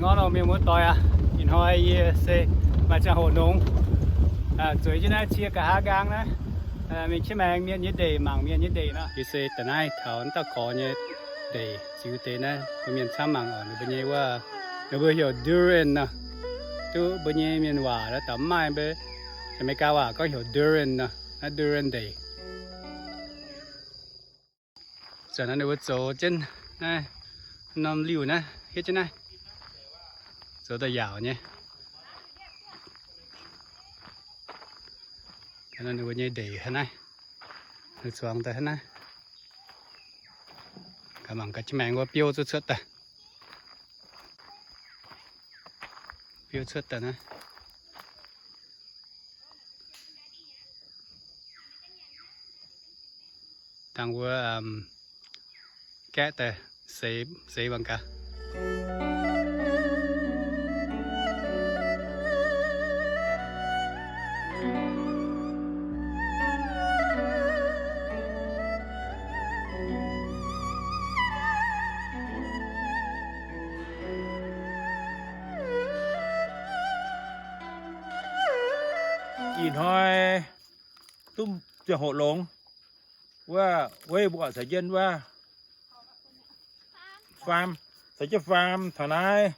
Nor, mienh muoz-doic aac, ih hnoi yie se maaih ziangh hoc longx, zueiz jienv naaiv cie nqa'haav nqaang naaiv, mingh qiex maengx mienh nyei ndeic, mangc mienh nyei ndeic nor. Yie se da'naaiv taux naaiv dauh gorx nyei ndeic ziux deix naaiv bun mienh camv mangc oc. Ninh mbuo nyei wuov, ninh mbuo heuc durian nor. Duqv mbuo nyei mienh waac naaiv daaih mv maaih, mbuo Aa^me^li^gaa waac gorngv heuc durian nor. Naaiv durian ndeic. Zanc naaiv ninh mbuo zoux jienv naaiv norm liuh naaiv hietv jienv naaiv, zoux daaih yaauc nyei. Ninh mbuo nyei ndeic hnangv naaiv, ninh zuangx daaih hnangv naaiv. Gaax mangc gaax, maengx wuov biouv zuqc cuotv daaih, biouv cuotv daaih naaiv. Dangh wuov gaeqv daaih seix, seix mangc gaax. Ih hnoi duqv ziangh hoc longx wuov, weiv mbuo caux jienv wuov faam, caux jienv faam taux naaiv.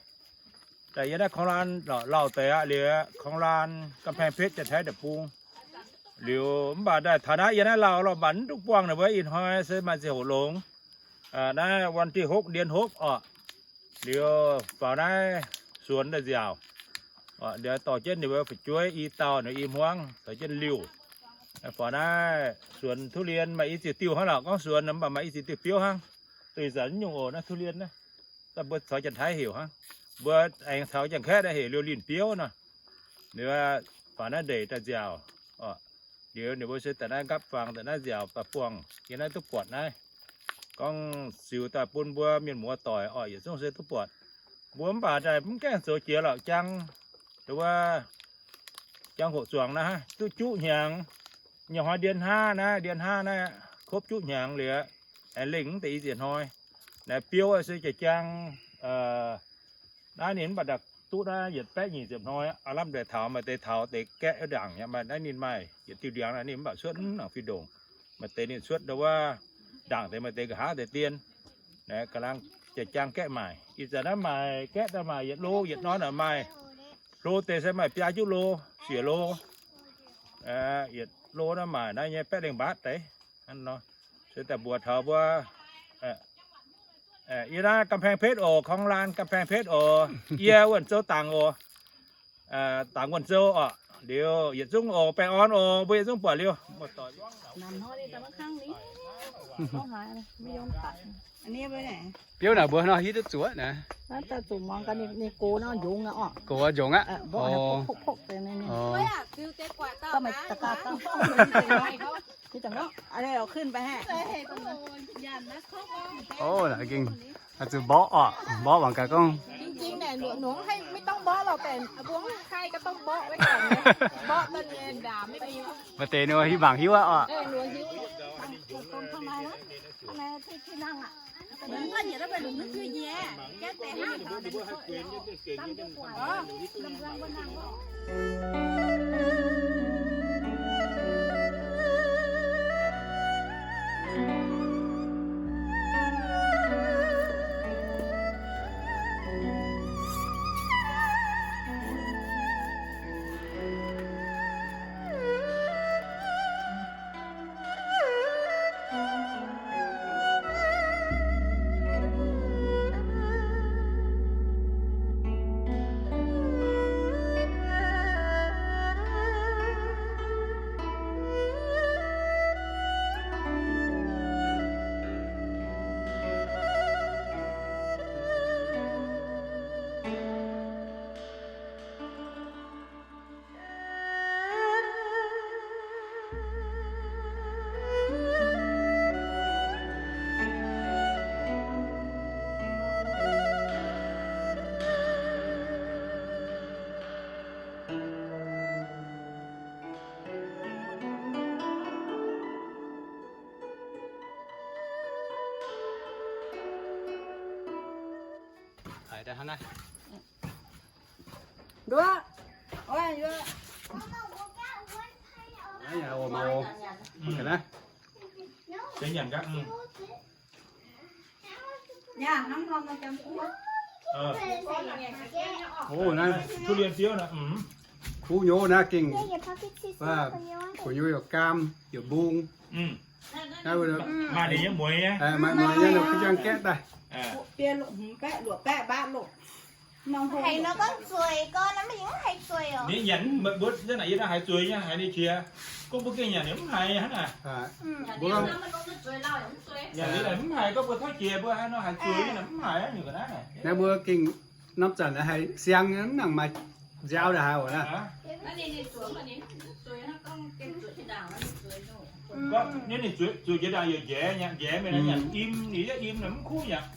Daaih yiem naaiv โคราช lauh deix aqv, liuz โคราช กำแพงเพชร Janx-Taiv deic-bung. Liuz mv baac daaih taux naaiv yiem naaiv lauh lauh mv baac mv duqv buangh ninh mbuo. Ih hnoi se maaih ziangh hoc longx. Naaiv วันที่หก เดือนหก oc. Liuz faaux naaiv suonx daaih nziaauc. Liuz dorh jienv ninh mbuo fu'jueiv i dauh, ninh i hmuangv caux jienv liuh. Faaux naaiv suonx ทุเรียน maaih i ziepc diuh hnangv, lauh gorngv suonx mv baac maaih i ziepc diuh biouv hnangv. Duih zanc mv nyungc oc, naaiv ทุเรียน naaiv. Daaih mbuo caux Janx-Taiv heuc hnangv. Mbuo aengx caux Janx-Kaeqv naaiv heuc liouh linh biouv nor. Liuz faaux naaiv ndeic daaih nziaauc. Liuz ninh mbuo se daaih naaiv nqapv faang daaih naaiv nziaauc daaih buangh yiem naaiv duqv buatc naaiv. Gorngv ziux daaih bun mbuo mienh muoz doic oc, yietc zungv se duqv buatc. Mbuo mv baac daaih mv gaengh zoux jiex lauh jangv, wuov jangv hoqc zuangx naaiv duqv juqv hnyangx. Nyei hnoi ndien hnaav naaiv, ndien hnaav naaiv ครบ juqv hnyangx liuz, aengx lengh mv deix i ziex hnoi. Naaiv biouv se jiex jangv, naaiv ninh mv baac daaih duqv naaiv yietc baeqv nyic ziepc hnoi aqv. Lamh deix taux maaih deix taux deix gaeqv ndaangc nyei, maaih naaiv ninh maaih yietc diuh ndiangx naaiv ninh mv baac cuotv mv nangc fih ndongc. Maaih deix ninh cuotv ndau wuov ndaangc deix, maaih deix nqa'haav deix dien. Ga'naaiv jiex jangv gaeqv maaic. Ih zanc naaiv maaic gaeqv daaih maaic yietc lo, yietc norm maaih hlo deix se maaih biaa juqv lo, siec lo. Yietc lo naaiv maaic naaiv nyei baeqv lengh mbaatv deix. Se daaih mbuox taux mbuo, yie naaiv กำแพงเพชร oc, โคราช กำแพงเพชร oc, yie Wuonh Zou dangc oc, dangc Wuonh Zou oc. Liuz yietc zungv oc, baengh orn oc, mbuo yietc zungv buatc liuz. Biouv naaic mbuo nor hiuv duqv zuoqv naaic. Gox njongx aqv. Ov, naaic gengh zuqc mborqv oc, mborqv wangc gaax gorngv. Maaih deix ninh hiuv mangc hiuv aqv oc. Haiz daaih hnangv naaiv. Nduov. Ov, nduov. Ov, nyanc gaax. Ov, naaiv kuv nyei naaiv gengh, gu'nyuoz yaac gaam, yaac mbung. Maaih ninh nyei mueiz nyei, maaih mueiz nyei, kuv jang gaeqv daaih. Haiz nor gorngv zueiz, gorngv nor maiv haiz zueiz oc. Ninh nyanc mbuo naaic yie daaih haiz zueiz nyei, haiz ninh qiex. Gorngv mbuo gengh nyanc ninh mv haiz hnangv naaic. Mbuo nyanc liuz mv haiz, gorngv mbuo tov qiex mbuo haaix nor haiz zueiz nyei, mv haiz nyungc ga'naaiv. Naaiv mbuo gengh norm zanc haih siang nyei, mv nangc maaih nziaaux ndaaih haaix oc naaiv. Gorngv ninh zueiz jiex ndaangc yaac njaeix, njaeix mingh naaiv nyanc im, ninh yietv im naaic mv kuv aqv.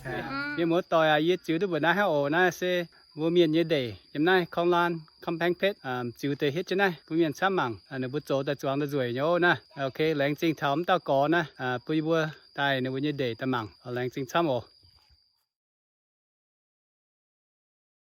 Mienh muoz-doic aac, yie ziux duqv mbuoqc naaiv hnangv oc. Naaiv se mbuo mienh nyei ndeic, yiem naaiv Korng Laan, Ga'mbang Pet, ziux deix hietv jienv naaiv bun mienh camv mangc, ninh mbuo zoux daaih zuangx daaih nzueic nyei oc naaiv. Ok, laengz zingh taux m'dauh gorx naaiv bun yie mbuo daaih ninh mbuo nyei ndeic daaih mangc, laengz zingh camv oc.